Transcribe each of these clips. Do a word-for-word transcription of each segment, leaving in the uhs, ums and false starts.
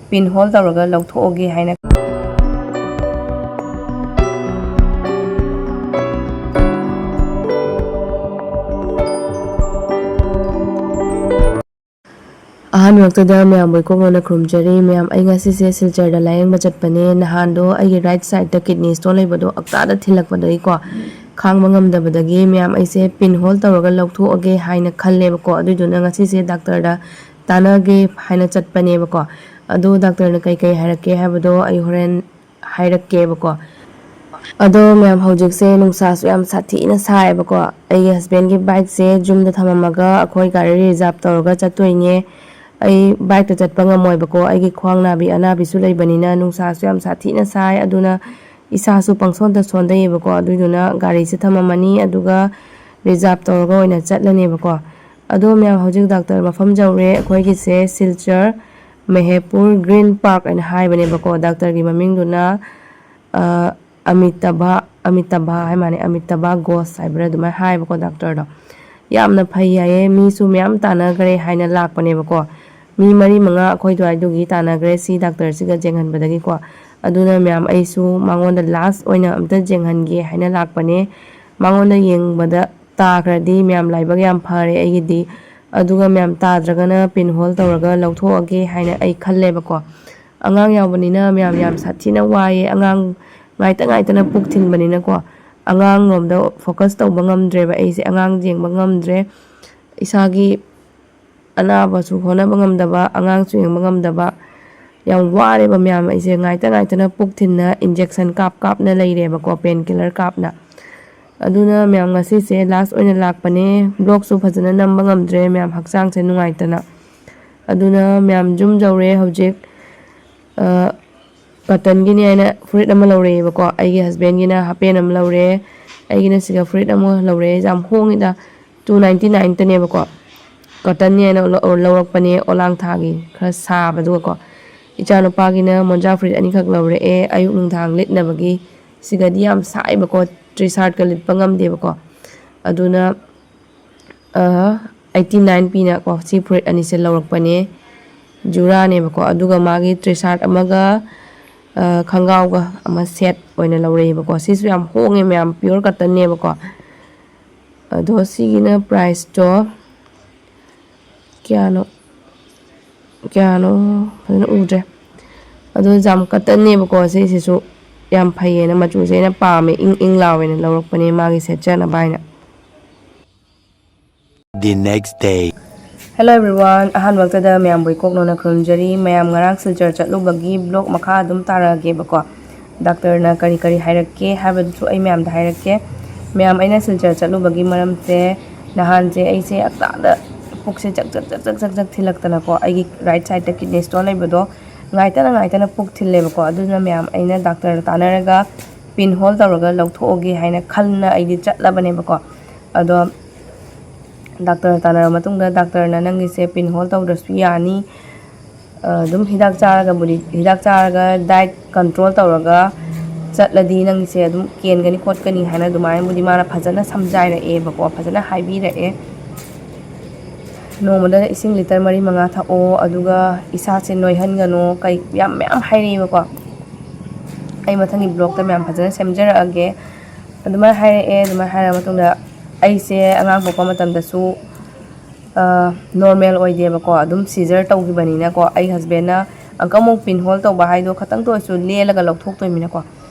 Pin hall ꯇꯧꯔꯒ ꯂꯧꯊꯣꯛꯑꯒꯦ ꯍꯥꯏꯅ꯫ ꯑꯍꯥꯟꯕꯃꯛꯇꯗ ꯃꯌꯥꯝꯕꯨ ꯏꯀꯣꯛ ꯂꯣꯟꯅ ꯈꯨꯔꯨꯝꯖꯔꯤ꯫ ꯃꯌꯥꯝ, ꯑꯩ ꯉꯁꯤꯁꯦ ꯁꯤꯜꯆꯔꯗ ꯂꯥꯌꯦꯡꯕ ꯆꯠꯄꯅꯦ꯫ ꯅꯍꯥꯟꯗꯣ ꯑꯩꯒꯤ ꯔꯥꯏꯠ ꯁꯥꯏꯗꯠꯇ ꯀꯤꯗꯅꯤ ꯁ꯭ꯇꯣꯟ ꯂꯩꯕꯗꯣ ꯑꯛꯇꯥꯗ ꯊꯤꯜꯂꯛꯄꯗꯒꯤꯀꯣ, ꯈꯥꯡꯕ ꯉꯝꯗꯕꯗꯒꯤ ꯃꯌꯥꯝ ꯑꯩꯁꯦ ꯄꯤꯟ ꯍꯣꯜ ꯇꯧꯔꯒ ꯂꯧꯊꯣꯛꯑꯒꯦ ꯍꯥꯏꯅ ꯈꯜꯂꯦꯕꯀꯣ꯫ ꯑꯗꯨꯏꯗꯨꯅ ꯉꯁꯤꯁꯦ ꯗꯥꯛꯇꯔꯗ ꯇꯥꯟꯅꯒꯦ ꯍꯥꯏꯅ ꯆꯠꯄꯅꯦꯕꯀꯣ꯫ ꯑꯗꯣ ꯗꯥꯛꯇꯔꯅ ꯀꯩꯀꯩ ꯍꯥꯏꯔꯛꯀꯦ ꯍꯥꯏꯕꯗꯣ ꯑꯩ ꯍꯣꯔꯦꯟ ꯍꯥꯏꯔꯛꯀꯦꯕꯀꯣ꯫ ꯑꯗꯣ ꯃꯌꯥꯝ, ꯍꯧꯖꯤꯛꯁꯦ ꯅꯨꯡꯁꯥꯁꯨ ꯌꯥꯝ ꯁꯥꯊꯤꯅ ꯁꯥꯏꯌꯦꯕꯀꯣ꯫ ꯑꯩꯒꯤ ꯍꯁꯕꯦꯟꯒꯤ ꯕꯥꯏꯛꯁꯦ ꯌꯨꯝꯗ ꯊꯝꯃꯝꯃꯒ ꯑꯩꯈꯣꯏ ꯒꯥꯔꯤ ꯔꯤꯖꯥꯞ ꯇꯧꯔꯒ ꯆꯠꯇꯣꯏꯅꯦ꯫ ꯑꯩ ꯕꯥꯏꯛꯇ ꯆꯠꯄ ꯉꯝꯃꯣꯏꯕꯀꯣ, ꯑꯩꯒꯤ ꯈ꯭ꯋꯥꯡ ꯅꯥꯕꯤ ꯑꯅꯥꯕꯤꯁꯨ ꯂꯩꯕꯅꯤꯅ ꯅꯨꯡꯁꯥꯁꯨ ꯌꯥꯝ ꯁꯥꯊꯤꯅ ꯁꯥꯏ, ꯑꯗꯨꯅ ꯏꯁꯥꯁꯨ ꯄꯪꯁꯣꯟꯗ ꯁꯣꯟꯊꯩꯌꯦꯕꯀꯣ꯫ ꯑꯗꯨꯏꯗꯨꯅ ꯒꯥꯔꯤꯁꯦ ꯊꯝꯃꯝꯃꯅꯤ, ꯑꯗꯨꯒ ꯔꯤꯖꯥꯞ ꯇꯧꯔꯒ ꯑꯣꯏꯅ ꯆꯠꯂꯅꯦꯕꯀꯣ꯫ ꯑꯗꯣ ꯃꯌꯥꯝ, ꯍꯧꯖꯤꯛ ꯗꯥꯛꯇꯔ ꯃꯐꯝ ꯌꯧꯔꯦ꯫ ꯑꯩꯈꯣꯏꯒꯤꯁꯦ ꯁꯤꯜꯆꯔ ꯃꯦꯍꯦꯄꯨꯔ ꯒ꯭ꯔꯤꯟ ꯄꯥꯔꯛ ꯍꯥꯏꯅ ꯍꯥꯏꯕꯅꯦꯕꯀꯣ꯫ ꯗꯥꯛꯇꯔꯒꯤ ꯃꯃꯤꯡꯗꯨꯅ, ꯑ, ꯑꯃꯤꯇꯥꯚ, ꯑꯃꯤꯇꯥꯚ ꯍꯥꯏ ꯃꯥꯅꯦ, ꯑꯃꯤꯇꯥꯚ ꯒꯣꯁ ꯍꯥꯏꯕ꯭ꯔꯥ, ꯑꯗꯨꯃꯥꯏꯅ ꯍꯥꯏꯌꯦꯕꯀꯣ ꯗꯥꯛꯇꯔꯗꯣ꯫ ꯌꯥꯝꯅ ꯐꯩ ꯍꯥꯏꯌꯦ, ꯃꯤꯁꯨ ꯃꯌꯥꯝ ꯇꯥꯟꯅꯈ꯭ꯔꯦ ꯍꯥꯏꯅ ꯂꯥꯛꯄꯅꯦꯕꯀꯣ꯫ ꯃꯤ ꯃꯔꯤ ꯃꯉꯥ ꯑꯩꯈꯣꯏ ꯑꯗꯨꯋꯥꯏꯗꯨꯒꯤ ꯇꯥꯟꯅꯈ꯭ꯔꯦ ꯁꯤ ꯗꯥꯛꯇꯔꯁꯤꯒ ꯌꯦꯡꯍꯟꯕꯗꯒꯤꯀꯣ꯫ ꯑꯗꯨꯅ ꯃꯌꯥꯝ, ꯑꯩꯁꯨ ꯃꯉꯣꯟꯗ ꯂꯥꯁ ꯑꯣꯏꯅ ꯑꯝꯇ ꯌꯦꯡꯍꯟꯒꯦ ꯍꯥꯏꯅ ꯂꯥꯛꯄꯅꯦ꯫ ꯃꯉꯣꯟꯗ ꯌꯦꯡꯕꯗ ꯇꯥꯈ꯭ꯔꯗꯤ ꯃꯌꯥꯝ, ꯂꯥꯏꯕꯛ ꯌꯥꯝ ꯐꯔꯦ ꯑꯩꯒꯤꯗꯤ꯫ ꯑꯗꯨꯒ ꯃꯌꯥꯝ, ꯇꯥꯗ꯭ꯔꯒꯅ ꯄꯤꯟ ꯍꯣꯜ ꯇꯧꯔꯒ ꯂꯧꯊꯣꯛꯑꯒꯦ ꯍꯥꯏꯅ ꯑꯩ ꯈꯜꯂꯦꯕꯀꯣ꯫ ꯑꯉꯥꯡ ꯌꯥꯎꯕꯅꯤꯅ ꯃꯌꯥꯝ, ꯌꯥꯝ ꯁꯥꯊꯤꯅ ꯋꯥꯏꯌꯦ꯫ ꯑꯉꯥꯡ ꯉꯥꯏꯇ ꯉꯥꯏꯇꯅ ꯄꯨꯛ ꯊꯤꯟꯕꯅꯤꯅꯀꯣ, ꯑꯉꯥꯡꯂꯣꯝꯗ ꯐꯣꯀꯁ ꯇꯧꯕ ꯉꯝꯗ꯭ꯔꯦꯕ ꯑꯩꯁꯦ, ꯑꯉꯥꯡ ꯌꯦꯡꯕ ꯉꯝꯗ꯭ꯔꯦ꯫ ꯏꯁꯥꯒꯤ ꯑꯅꯥꯕꯁꯨ ꯍꯣꯠꯅꯕ ꯉꯝꯗꯕ, ꯑꯉꯥꯡꯁꯨ ꯌꯦꯡꯕ ꯉꯝꯗꯕ, ꯌꯥꯝ ꯋꯥꯔꯦꯕ ꯃꯌꯥꯝ꯫ ꯑꯩꯁꯦ ꯉꯥꯏꯇ ꯉꯥꯏꯇꯅ ꯄꯨꯛ ꯊꯤꯟꯅ ꯏꯟꯖꯦꯛꯁꯟ ꯀꯥꯞ ꯀꯥꯞꯅ ꯂꯩꯔꯦꯕꯀꯣ, ꯄꯦꯟ ꯀꯤꯂꯔ ꯀꯥꯞꯅ꯫ ꯑꯗꯨꯅ ꯃꯌꯥꯝ, ꯉꯁꯤꯁꯦ ꯂꯥꯁ ꯑꯣꯏꯅ ꯂꯥꯛꯄꯅꯦ꯫ ꯕ꯭ꯂꯣꯛꯁꯨ ꯐꯖꯅ ꯅꯝꯕ ꯉꯝꯗ꯭ꯔꯦ ꯃꯌꯥꯝ, ꯍꯛꯆꯥꯡꯁꯦ ꯅꯨꯡꯉꯥꯏꯇꯅ꯫ ꯑꯗꯨꯅ ꯃꯌꯥꯝ, ꯌꯨꯝ ꯌꯧꯔꯦ ꯍꯧꯖꯤꯛ꯫ ꯑ, ꯀꯇꯟꯒꯤꯅꯦ ꯍꯥꯏꯅ ꯐꯨꯔꯤꯠ ꯑꯃ ꯂꯧꯔꯛꯑꯦꯕꯀꯣ꯫ ꯑꯩꯒꯤ ꯍꯁꯕꯦꯟꯒꯤꯅ ꯍꯥꯄꯦꯟ ꯑꯃ ꯂꯧꯔꯦ꯫ ꯑꯩꯒꯤꯅ ꯁꯤꯒ ꯐꯨꯔꯤꯠ ꯑꯃ ꯂꯧꯔꯦ꯫ ꯌꯥꯝ ꯍꯣꯡꯉꯤꯗ, ꯇꯨ ꯅꯥꯏꯟꯇꯤ ꯅꯥꯏꯟꯇꯅꯦꯕꯀꯣ꯫ ꯀꯇꯟꯅꯤ ꯍꯥꯏꯅ ꯂꯧ-, ꯂꯧꯔꯛꯄꯅꯦ, ꯑꯣꯂꯥꯡ ꯊꯥꯒꯤ ꯈꯔ ꯁꯥꯕꯗꯨꯒꯀꯣ꯫ ꯏꯆꯥꯅꯨꯄꯥꯒꯤꯅ ꯃꯣꯟꯖꯥ ꯐꯨꯔꯤꯠ ꯑꯅꯤꯈꯛ ꯂꯧꯔꯛꯑꯦ, ꯑꯌꯨꯛ ꯅꯨꯡꯗꯥꯡ ꯂꯤꯠꯅꯕꯒꯤ꯫ ꯁꯤꯒꯗꯤ ꯌꯥꯝ ꯁꯥꯏꯕꯀꯣ, ꯇ꯭ꯔꯤꯁꯥꯔꯠꯀ ꯂꯤꯠꯄ ꯉꯝꯗꯦꯕꯀꯣ꯫ ꯑꯗꯨꯅ ꯑꯩꯠꯇꯤ ꯅꯥꯏꯟ ꯄꯤꯅꯀꯣ ꯁꯤ ꯐꯨꯔꯤꯠ ꯑꯅꯤꯁꯦ ꯂꯧꯔꯛꯄꯅꯦ꯫ ꯖꯨꯔꯥꯅꯦꯕꯀꯣ꯫ ꯑꯗꯨꯒ ꯃꯥꯒꯤ ꯇ꯭ꯔꯤꯁꯥꯠ ꯑꯃꯒ, ꯑ, ꯈꯣꯡꯒ꯭ꯔꯥꯎꯒ ꯑꯃ ꯁꯦꯠ ꯑꯣꯏꯅ ꯂꯧꯔꯛꯑꯦꯕꯀꯣ꯫ ꯁꯤꯁꯨ ꯌꯥꯝ ꯍꯣꯡꯉꯦ ꯃꯌꯥꯝ, ꯄꯤꯌꯣꯔ ꯀꯇꯟꯅꯦꯕꯀꯣ꯫ ꯑꯗꯣ ꯁꯤꯒꯤꯅ ꯄ꯭ꯔꯥꯏꯁꯇꯣ ꯀꯌꯥꯅꯣ, ꯀꯌꯥꯅꯣ ꯐꯖꯅ ꯎꯗ꯭ꯔꯦ꯫ ꯑꯗꯣ ꯖꯥꯝ ꯀꯇꯟꯅꯦꯕꯀꯣ꯫ ꯁꯤꯁꯤꯁꯨ ꯌꯥꯝ ꯐꯩꯌꯦꯅ, ꯃꯆꯨꯁꯦ ꯑꯩꯅ ꯄꯥꯝꯃꯦ, ꯏꯪ ꯏꯪ ꯂꯥꯎꯋꯦꯅ ꯂꯧꯔꯛꯄꯅꯦ ꯃꯥꯒꯤ ꯁꯦꯠꯆꯅꯕ ꯍꯥꯏꯅ꯫ The next day. Hello everyone, ꯑꯍꯥꯟꯕꯃꯛꯇꯗ ꯃꯌꯥꯝꯕꯨ ꯏꯀꯣꯛꯅꯣꯅ ꯈꯨꯔꯨꯝꯖꯔꯤ꯫ ꯃꯌꯥꯝ ꯉꯔꯥꯡ ꯁꯤꯜꯆꯔ ꯆꯠꯂꯨꯕꯒꯤ ꯕ꯭ꯂꯣꯛ ꯃꯈꯥ ꯑꯗꯨꯝ ꯇꯥꯔꯛꯑꯒꯦꯕꯀꯣ꯫ ꯗꯥꯛꯇꯔꯅ ꯀꯔꯤ ꯀꯔꯤ ꯍꯥꯏꯔꯛꯀꯦ ꯍꯥꯏꯕꯗꯨꯁꯨ ꯑꯩ ꯃꯌꯥꯝꯗ ꯍꯥꯏꯔꯛꯀꯦ꯫ ꯃꯌꯥꯝ, ꯑꯩꯅ ꯁꯤꯜꯆꯔ ꯆꯠꯂꯨꯕꯒꯤ ꯃꯔꯝꯁꯦ, ꯅꯍꯥꯟꯁꯦ ꯑꯩꯁꯦ ꯍꯛꯆꯥꯡꯗ ꯄꯨꯛꯁꯦ ꯆꯛ ꯆꯛ ꯆꯛ ꯆꯛ ꯆꯛ ꯆꯛ ꯊꯤꯜꯂꯛꯇꯅꯀꯣ, ꯑꯩꯒꯤ ꯔꯥꯏꯠ ꯁꯥꯏꯗꯠꯇ ꯀꯤꯗꯅꯤ ꯁ꯭ꯇꯣꯟ ꯂꯩꯕꯗꯣ ꯉꯥꯏꯇꯅ ꯉꯥꯏꯇꯅ ꯄꯨꯛ ꯊꯤꯜꯂꯦꯕꯀꯣ꯫ ꯑꯗꯨꯅ ꯃꯌꯥꯝ, ꯑꯩꯅ ꯗꯥꯛꯇꯔ ꯇꯥꯟꯅꯔꯒ ꯄꯤꯟ ꯍꯣꯜ ꯇꯧꯔꯒ ꯂꯧꯊꯣꯛꯑꯒꯦ ꯍꯥꯏꯅ ꯈꯟꯅ ꯑꯩꯗꯤ ꯆꯠꯂꯕꯅꯦꯕꯀꯣ꯫ ꯑꯗꯣ ꯗꯥꯛꯇꯔ ꯇꯥꯟꯅꯔꯕ ꯃꯇꯨꯡꯗ ꯗꯥꯛꯇꯔꯅ "ꯅꯪꯒꯤꯁꯦ ꯄꯤꯟ ꯍꯣꯜ ꯇꯧꯗ꯭ꯔꯁꯨ ꯌꯥꯅꯤ, ꯑꯗꯨꯝ ꯍꯤꯗꯥꯛ ꯆꯥꯔꯒꯕꯨꯗꯤ, ꯍꯤꯗꯥꯛ ꯆꯥꯔꯒ ꯗꯥꯏꯠ ꯀꯟꯇ꯭ꯔꯣꯜ ꯇꯧꯔꯒ ꯆꯠꯂꯗꯤ ꯅꯪꯒꯤꯁꯦ ꯑꯗꯨꯝ ꯀꯦꯟꯒꯅꯤ ꯈꯣꯠꯀꯅꯤ" ꯍꯥꯏꯅ ꯑꯗꯨꯃꯥꯏꯅꯕꯨꯗꯤ ꯃꯥꯅ ꯐꯖꯅ ꯁꯝꯖꯥꯏꯔꯛꯑꯦꯕꯀꯣ, ꯐꯖꯅ ꯍꯥꯏꯕꯤꯔꯛꯑꯦ꯫ "ꯅꯣꯡꯃꯗ ꯏꯁꯤꯡ ꯂꯤꯇꯔ ꯃꯔꯤ ꯃꯉꯥ ꯊꯛꯑꯣ, ꯑꯗꯨꯒ ꯏꯁꯥꯁꯦ ꯅꯣꯏꯍꯟꯒꯅꯣ", ꯀꯩ ꯌꯥꯝ ꯃꯌꯥꯝ ꯍꯥꯏꯔꯛꯑꯦꯕꯀꯣ꯫ ꯑꯩ ꯃꯊꯪꯒꯤ ꯕ꯭ꯂꯣꯛꯇ ꯃꯌꯥꯝ ꯐꯖꯅ ꯁꯦꯝꯖꯔꯛꯑꯒꯦ꯫ ꯑꯗꯨꯃꯥꯏꯅ ꯍꯥꯏꯔꯛꯑꯦ꯫ ꯑꯗꯨꯃꯥꯏꯅ ꯍꯥꯏꯔꯛꯑ ꯃꯇꯨꯡꯗ ꯑꯩꯁꯦ ꯑꯉꯥꯡ ꯄꯣꯛꯄ ꯃꯇꯝꯗꯁꯨ ꯅꯣꯔꯃꯦꯜ ꯑꯣꯏꯗꯦꯕꯀꯣ, ꯑꯗꯨꯝ ꯁꯤꯖꯔ ꯇꯧꯈꯤꯕꯅꯤꯅꯀꯣ꯫ ꯑꯩ ꯍꯁꯕꯦꯟꯅ ꯑꯪꯀ ꯑꯃꯨꯛ ꯄꯤꯟ ꯍꯣꯜ ꯇꯧꯕ ꯍꯥꯏꯗꯣ ꯈꯇꯪꯇ ꯑꯣꯏꯔꯁꯨ ꯂꯦꯜꯂꯒ ꯂꯧꯊꯣꯛꯇꯣꯏꯅꯤꯅꯀꯣ꯫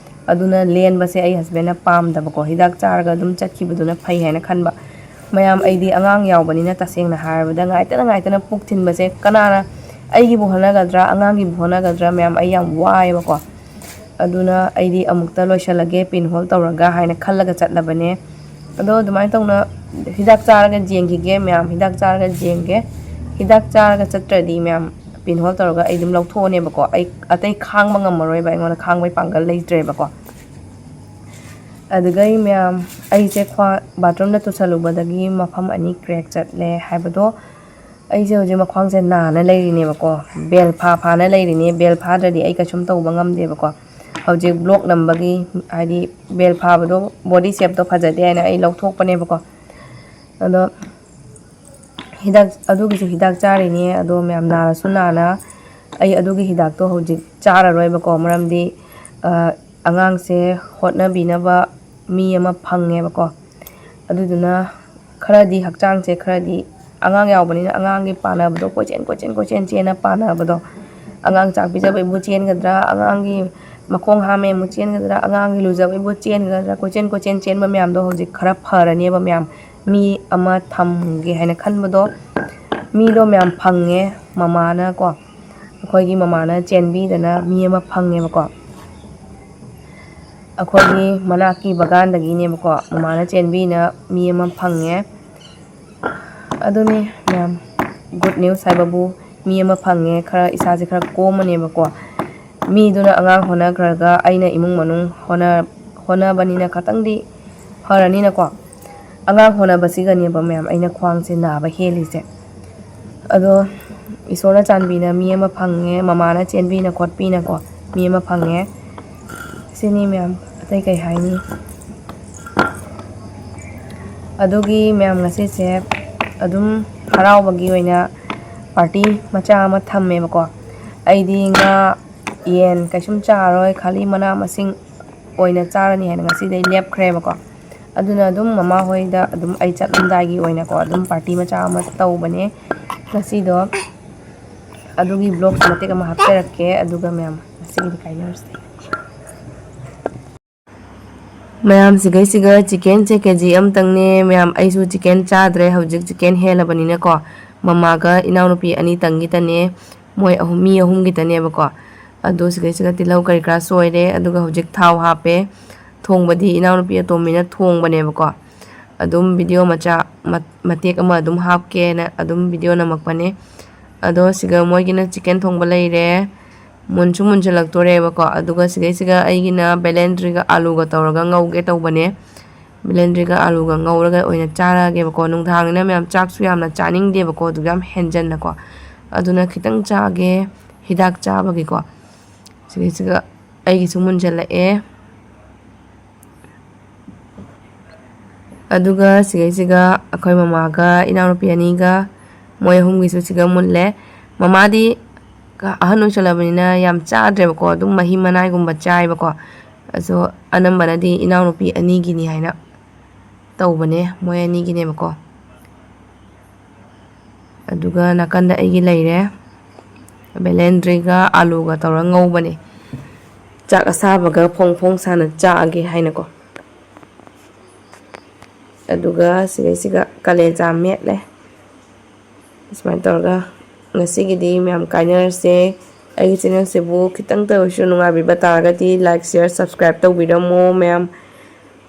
ꯑꯗꯨꯅ ꯂꯦꯟꯕꯁꯦ ꯑꯩ ꯍꯁꯕꯦꯟꯅ ꯄꯥꯝꯗꯕꯀꯣ, ꯍꯤꯗꯥꯛ ꯆꯥꯔꯒ ꯑꯗꯨꯝ ꯆꯠꯈꯤꯕꯗꯨꯅ ꯐꯩ ꯍꯥꯏꯅ ꯈꯟꯕ꯫ ꯃꯌꯥꯝ, ꯑꯩꯗꯤ ꯑꯉꯥꯡ ꯌꯥꯎꯕꯅꯤꯅ ꯇꯁꯦꯡꯅ ꯍꯥꯏꯔꯕꯗ ꯉꯥꯏꯇꯅ ꯉꯥꯏꯇꯅ ꯄꯨꯛ ꯊꯤꯟꯕꯁꯦ ꯀꯅꯥꯅ, ꯑꯩꯒꯤꯕꯨ ꯍꯣꯠꯅꯒꯗ꯭ꯔꯥ, ꯑꯉꯥꯡꯒꯤꯕꯨ ꯍꯣꯠꯅꯒꯗ꯭ꯔꯥ, ꯃꯌꯥꯝ, ꯑꯩ ꯌꯥꯝ ꯋꯥꯏꯑꯦꯕꯀꯣ꯫ ꯑꯗꯨꯅ ꯑꯩꯗꯤ ꯑꯃꯨꯛꯇ ꯂꯣꯏꯁꯤꯜꯂꯒꯦ ꯄꯤꯟ ꯍꯣꯜ ꯇꯧꯔꯒ ꯍꯥꯏꯅ ꯈꯜꯂꯒ ꯆꯠꯂꯕꯅꯦ꯫ ꯑꯗꯣ ꯑꯗꯨꯃꯥꯏꯅ ꯇꯧꯅ ꯍꯤꯗꯥꯛ ꯆꯥꯔꯒ ꯌꯦꯡꯈꯤꯒꯦ ꯃꯌꯥꯝ, ꯍꯤꯗꯥꯛ ꯆꯥꯔꯒ ꯌꯦꯡꯒꯦ꯫ ꯍꯤꯗꯥꯛ ꯆꯥꯔꯒ ꯆꯠꯇ꯭ꯔꯗꯤ ꯃꯌꯥꯝ, ꯄꯤꯟ ꯍꯣꯜ ꯇꯧꯔꯒ ꯑꯩ ꯑꯗꯨꯝ ꯂꯧꯊꯣꯛꯑꯅꯦꯕꯀꯣ꯫ ꯑꯩ ꯑꯇꯩ ꯈꯥꯡꯕ ꯉꯝꯃꯔꯣꯏꯕ, ꯑꯩꯉꯣꯟꯗ ꯈꯥꯡꯕꯩ ꯄꯥꯡꯒꯜ ꯂꯩꯇ꯭ꯔꯦꯕꯀꯣ꯫ ꯑꯗꯨꯒ ꯑꯩ ꯃꯌꯥꯝ, ꯑꯩꯁꯦ ꯈ꯭ꯋꯥ-, ꯕꯥꯊꯔꯨꯝꯗ ꯇꯨꯁꯜꯂꯨꯕꯗꯒꯤ ꯃꯐꯝ ꯑꯅꯤ ꯀ꯭ꯔꯦꯛ ꯆꯠꯂꯦ ꯍꯥꯏꯕꯗꯣ, ꯑꯩꯁꯦ ꯍꯧꯖꯤꯛ ꯃꯈ꯭ꯋꯥꯡꯁꯦ ꯅꯥꯅ ꯂꯩꯔꯤꯅꯦꯕꯀꯣ, ꯕꯦꯜ ꯐꯥ ꯐꯥꯅ ꯂꯩꯔꯤꯅꯦ꯫ ꯕꯦꯜ ꯐꯥꯗ꯭ꯔꯗꯤ ꯑꯩ ꯀꯩꯁꯨꯝ ꯇꯧꯕ ꯉꯝꯗꯦꯕꯀꯣ꯫ ꯍꯧꯖꯤꯛ ꯕ꯭ꯂꯣꯛ ꯅꯝꯕꯒꯤ, ꯍꯥꯏꯗꯤ ꯕꯦꯜ ꯐꯥꯕꯗꯣ, ꯕꯣꯗꯤ ꯁꯦꯞꯇꯣ ꯐꯖꯗꯦ ꯍꯥꯏꯅ ꯑꯩ ꯂꯧꯊꯣꯛꯄꯅꯦꯕꯀꯣ꯫ ꯑꯗꯣ ꯍꯤꯗꯥꯛ ꯑꯗꯨꯒꯤꯁꯨ ꯍꯤꯗꯥꯛ ꯆꯥꯔꯤꯅꯦ꯫ ꯑꯗꯣ ꯃꯌꯥꯝ ꯅꯥꯔꯁꯨ ꯅꯥꯅ ꯑꯩ ꯑꯗꯨꯒꯤ ꯍꯤꯗꯥꯛꯇꯣ ꯍꯧꯖꯤꯛ ꯆꯥꯔꯔꯣꯏꯕꯀꯣ꯫ ꯃꯔꯝꯗꯤ ꯑꯉꯥꯡꯁꯦ ꯍꯣꯠꯅꯕꯤꯅꯕ ꯃꯤ ꯑꯃ ꯐꯪꯉꯦꯕꯀꯣ꯫ ꯑꯗꯨꯗꯨꯅ ꯈꯔꯗꯤ ꯍꯛꯆꯥꯡꯁꯦ ꯈꯔꯗꯤ, ꯑꯉꯥꯡ ꯌꯥꯎꯕꯅꯤꯅ ꯑꯉꯥꯡꯒꯤ ꯄꯥꯟꯅꯕꯗꯣ ꯀꯣꯏꯆꯦꯟ ꯀꯣꯏꯆꯦꯟ ꯀꯣꯏꯆꯦꯟ ꯆꯦꯟꯅ ꯄꯥꯟꯅꯕꯗꯣ, ꯑꯉꯥꯡ ꯆꯥꯛ ꯄꯤꯖꯕꯩꯕꯨ ꯆꯦꯟꯒꯗ꯭ꯔꯥ, ꯑꯉꯥꯡꯒꯤ ꯃꯈꯣꯡ ꯍꯥꯝꯃꯦ ꯑꯃꯨꯛ ꯆꯦꯟꯒꯗ꯭ꯔꯥ, ꯑꯉꯥꯡꯒꯤ ꯂꯨꯖꯕꯩꯕꯨ ꯆꯦꯟꯒꯗ꯭ꯔꯥ, ꯀꯣꯏꯆꯦꯟ ꯀꯣꯏꯆꯦꯟ ꯆꯦꯟꯕ ꯃꯌꯥꯝꯗꯣ ꯍꯧꯖꯤꯛ ꯈꯔ ꯐꯔꯅꯦꯕ ꯃꯌꯥꯝ꯫ ꯃꯤ ꯑꯃ ꯊꯝꯒꯦ ꯍꯥꯏꯅ ꯈꯟꯕꯗꯣ, ꯃꯤꯗꯣ ꯃꯌꯥꯝ ꯐꯪꯉꯦ꯫ ꯃꯃꯥꯅ ꯀꯣ, ꯑꯩꯈꯣꯏꯒꯤ ꯃꯃꯥꯅ ꯆꯦꯟꯕꯤꯗꯅ ꯃꯤ ꯑꯃ ꯐꯪꯉꯦꯕꯀꯣ꯫ ꯑꯩꯈꯣꯏꯒꯤ ꯃꯅꯥꯛꯀꯤ ꯕꯒꯥꯟꯗꯒꯤꯅꯦꯕꯀꯣ, ꯃꯃꯥꯅ ꯆꯦꯟꯕꯤꯅ ꯃꯤ ꯑꯃ ꯐꯪꯉꯦ꯫ ꯑꯗꯨꯅꯤ ꯃꯌꯥꯝ, ꯒꯨꯗ ꯅ꯭ꯌꯨꯁ ꯍꯥꯏꯕꯕꯨ ꯃꯤ ꯑꯃ ꯐꯪꯉꯦ꯫ ꯈꯔ ꯏꯁꯥꯁꯦ ꯈꯔ ꯀꯣꯝꯃꯅꯦꯕꯀꯣ꯫ ꯃꯤꯗꯨꯅ ꯑꯉꯥꯡ ꯍꯣꯠꯅꯈ꯭ꯔꯒ ꯑꯩꯅ ꯏꯃꯨꯡ ꯃꯅꯨꯡ ꯍꯣꯠꯅ-, ꯍꯣꯠꯅꯕꯅꯤꯅ ꯈꯇꯪꯗꯤ ꯐꯔꯅꯤꯅꯀꯣ꯫ ꯑꯉꯥꯡ ꯍꯣꯠꯅꯕꯁꯤꯒꯅꯦꯕ ꯃꯌꯥꯝ ꯑꯩꯅ ꯈ꯭ꯋꯥꯡꯁꯦ ꯅꯥꯕ ꯍꯦꯜꯂꯤꯁꯦ꯫ ꯑꯗꯣ ꯏꯁꯣꯔꯅ ꯆꯥꯟꯕꯤꯅ ꯃꯤ ꯑꯃ ꯐꯪꯉꯦ, ꯃꯃꯥꯅ ꯆꯦꯟꯕꯤꯅ ꯈꯣꯠꯄꯤꯅꯀꯣ ꯃꯤ ꯑꯃ ꯐꯪꯉꯦ꯫ ꯁꯤꯅꯤ ꯃꯌꯥꯝ, ꯑꯇꯩ ꯀꯩ ꯍꯥꯏꯅꯤ? ꯑꯗꯨꯒꯤ ꯃꯌꯥꯝ ꯉꯁꯤꯁꯦ ꯑꯗꯨꯝ ꯍꯔꯥꯎꯕꯒꯤ ꯑꯣꯏꯅ ꯄꯥꯔꯇꯤ ꯃꯆꯥ ꯑꯃ ꯊꯝꯃꯦꯕꯀꯣ꯫ ꯑꯩꯗꯤ ꯉꯥ, ꯌꯦꯟ ꯀꯩꯁꯨꯝ ꯆꯥꯔꯣꯏ, ꯈꯥꯂꯤ ꯃꯅꯥ ꯃꯁꯤꯡ ꯑꯣꯏꯅ ꯆꯥꯔꯅꯤ ꯍꯥꯏꯅ ꯉꯁꯤꯗꯩ ꯂꯦꯞꯈ꯭ꯔꯦꯕꯀꯣ꯫ ꯑꯗꯨꯅ ꯑꯗꯨꯝ ꯃꯃꯥ ꯍꯣꯏꯗ ꯑꯗꯨꯝ ꯑꯩ ꯆꯠꯂꯝꯗꯥꯏꯒꯤ ꯑꯣꯏꯅꯀꯣ ꯑꯗꯨꯝ ꯄꯥꯔꯇꯤ ꯃꯆꯥ ꯑꯃ ꯇꯧꯕꯅꯦ ꯉꯁꯤꯗꯣ꯫ ꯑꯗꯨꯒꯤ ꯕ꯭ꯂꯣꯒ ꯃꯇꯦꯛ ꯑꯃ ꯍꯥꯞꯆꯔꯛꯀꯦ꯫ ꯑꯗꯨꯒ ꯃꯌꯥꯝ ꯉꯁꯤꯒꯤꯗꯤ ꯀꯥꯏꯅꯔꯁꯦ꯫ ꯃꯌꯥꯝ, ꯁꯤꯒꯩꯁꯤꯒ ꯆꯤꯀꯦꯟꯁꯦ ꯀꯦ ꯖꯤ ꯑꯃꯇꯪꯅꯦ꯫ ꯃꯌꯥꯝ, ꯑꯩꯁꯨ ꯆꯤꯀꯦꯟ ꯆꯥꯗ꯭ꯔꯦ ꯍꯧꯖꯤꯛ, ꯆꯤꯀꯦꯟ ꯍꯦꯜꯂꯕꯅꯤꯅꯀꯣ꯫ ꯃꯃꯥꯒ ꯏꯅꯥꯎꯅꯨꯄꯤ ꯑꯅꯤꯇꯪꯒꯤꯇꯅꯦ, ꯃꯣꯏ ꯑꯍꯨꯝ, ꯃꯤ ꯑꯍꯨꯝꯒꯤꯇꯅꯦꯕꯀꯣ꯫ ꯑꯗꯣ ꯁꯤꯒꯩꯁꯤꯒ ꯇꯤꯜꯍꯧ ꯀꯔꯤ ꯀꯔꯥ ꯁꯣꯏꯔꯦ, ꯑꯗꯨꯒ ꯍꯧꯖꯤꯛ ꯊꯥꯎ ꯍꯥꯞꯄꯦ꯫ ꯊꯣꯡꯕꯗꯤ ꯏꯅꯥꯎꯅꯨꯄꯤ ꯑꯇꯣꯝꯕꯤꯅ ꯊꯣꯡꯕꯅꯦꯕꯀꯣ꯫ ꯑꯗꯨꯝ ꯚꯤꯗꯤꯑꯣ ꯃꯆꯥ ꯃꯠ-, ꯃꯇꯦꯛ ꯑꯃ ꯑꯗꯨꯝ ꯍꯥꯞꯀꯦꯅ ꯑꯗꯨꯝ ꯚꯤꯗꯤꯑꯣ ꯅꯝꯃꯛꯄꯅꯦ꯫ ꯑꯗꯣ ꯁꯤꯒ ꯃꯣꯏꯒꯤꯅ ꯆꯤꯀꯦꯟ ꯊꯣꯡꯕ ꯂꯩꯔꯦ꯫ ꯃꯨꯟꯁꯨ ꯃꯨꯟꯁꯤꯜꯂꯛꯇꯣꯔꯦꯕꯀꯣ꯫ ꯑꯗꯨꯒ ꯁꯤꯒꯩꯁꯤꯒ ꯑꯩꯒꯤꯅ ꯕꯦꯂꯦꯟꯗ꯭ꯔꯤꯒ ꯑꯥꯂꯨꯒ ꯇꯧꯔꯒ ꯉꯧꯒꯦ ꯇꯧꯕꯅꯦ꯫ ꯕꯦꯂꯦꯟꯗ꯭ꯔꯤꯒ ꯑꯥꯂꯨꯒ ꯉꯧꯔꯒ ꯑꯣꯏꯅ ꯆꯥꯔꯛꯑꯒꯦꯕꯀꯣ꯫ ꯅꯨꯡꯗꯥꯡꯅꯤꯅ ꯃꯌꯥꯝ ꯆꯥꯛꯁꯨ ꯌꯥꯝꯅ ꯆꯥꯅꯤꯡꯗꯦꯕꯀꯣ, ꯑꯗꯨ ꯌꯥꯝ ꯍꯦꯟꯖꯟꯅꯀꯣ꯫ ꯑꯗꯨꯅ ꯈꯤꯇꯪ ꯆꯥꯒꯦ, ꯍꯤꯗꯥꯛ ꯆꯥꯕꯒꯤꯀꯣ꯫ ꯁꯤꯒꯩꯁꯤꯒ ꯑꯩꯒꯤꯁꯨ ꯃꯨꯟꯁꯤꯜꯂꯛꯑꯦ꯫ ꯑꯗꯨꯒ ꯁꯤꯒꯩꯁꯤꯒ ꯑꯩꯈꯣꯏ ꯃꯃꯥꯒ ꯏꯅꯥꯎꯅꯨꯄꯤ ꯑꯅꯤꯒ ꯃꯣꯏ ꯑꯍꯨꯝꯒꯤꯁꯨ ꯁꯤꯒ ꯃꯨꯜꯂꯦ꯫ ꯃꯃꯥꯗꯤ ꯑꯍꯟ ꯑꯣꯏꯁꯜꯂꯕꯅꯤꯅ ꯌꯥꯝ ꯆꯥꯗ꯭ꯔꯦꯕꯀꯣ, ꯑꯗꯨꯝ ꯃꯍꯤ ꯃꯅꯥꯏꯒꯨꯝꯕ ꯆꯥꯏꯕꯀꯣ꯫ ꯑꯗꯣ ꯑꯅꯝꯕꯅꯗꯤ ꯏꯅꯥꯎꯅꯨꯄꯤ ꯑꯅꯤꯒꯤꯅꯤ ꯍꯥꯏꯅ ꯇꯧꯕꯅꯦ, ꯃꯣꯏ ꯑꯅꯤꯒꯤꯅꯦꯕꯀꯣ꯫ ꯑꯗꯨꯒ ꯅꯥꯀꯟꯗ ꯑꯩꯒꯤ ꯂꯩꯔꯦ, ꯕꯦꯂꯦꯟꯗ꯭ꯔꯤꯒ ꯑꯥꯂꯨꯒ ꯇꯧꯔ ꯉꯧꯕꯅꯦ꯫ ꯆꯥꯛ ꯑꯁꯥꯕꯒ ꯐꯣꯡ ꯐꯣꯡ ꯁꯥꯅ ꯆꯥꯛꯑꯒꯦ ꯍꯥꯏꯅꯀꯣ꯫ ꯑꯗꯨꯒ ꯁꯤꯗꯩꯁꯤꯒ ꯀꯂꯦꯖꯥ ꯃꯦꯠꯂꯦ꯫ ꯁꯨꯃꯥꯏꯅ ꯇꯧꯔꯒ ꯉꯁꯤꯒꯤꯗꯤ ꯃꯌꯥꯝ ꯀꯥꯏꯅꯔꯁꯦ꯫ ꯑꯩꯒꯤ ꯆꯦꯅꯦꯜꯁꯤꯕꯨ ꯈꯤꯇꯪꯇ ꯑꯣꯏꯔꯁꯨ ꯅꯨꯡꯉꯥꯏꯕꯤꯕ ꯇꯥꯔꯒꯗꯤ like, share, subscribe ꯇꯧꯕꯤꯔꯝꯃꯣ ꯃꯌꯥꯝ꯫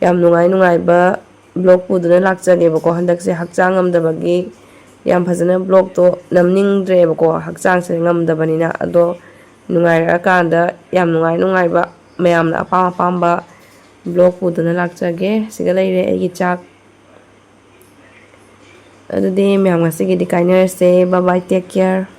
ꯌꯥꯝ ꯅꯨꯡꯉꯥꯏ ꯅꯨꯡꯉꯥꯏꯕ ꯕ꯭ꯂꯣꯛ ꯄꯨꯗꯨꯅ ꯂꯥꯛꯆꯒꯦꯕꯀꯣ꯫ ꯍꯟꯗꯛꯁꯦ ꯍꯛꯆꯥꯡ ꯉꯝꯗꯕꯒꯤ ꯌꯥꯝ ꯐꯖꯅ ꯕ꯭ꯂꯣꯛꯇꯣ ꯅꯝꯅꯤꯡꯗ꯭ꯔꯦꯕꯀꯣ, ꯍꯛꯆꯥꯡꯁꯦ ꯉꯝꯗꯕꯅꯤꯅ꯫ ꯑꯗꯣ ꯅꯨꯡꯉꯥꯏꯔꯛꯑꯀꯥꯟꯗ ꯌꯥꯝ ꯅꯨꯡꯉꯥꯏ ꯅꯨꯡꯉꯥꯏꯕ ꯃꯌꯥꯝꯅ ꯑꯄꯥꯝ ꯑꯄꯥꯝꯕ ꯕ꯭ꯂꯣꯛ ꯄꯨꯗꯨꯅ ꯂꯥꯛꯆꯒꯦ꯫ ꯁꯤꯒ ꯂꯩꯔꯦ ꯑꯩꯒꯤ ꯆꯥꯛ꯫ ꯑꯗꯨꯗꯤ ꯃꯌꯥꯝ ꯉꯁꯤꯒꯤꯗꯤ ꯀꯥꯏꯅꯔꯁꯦ꯫ Bye bye, take care꯫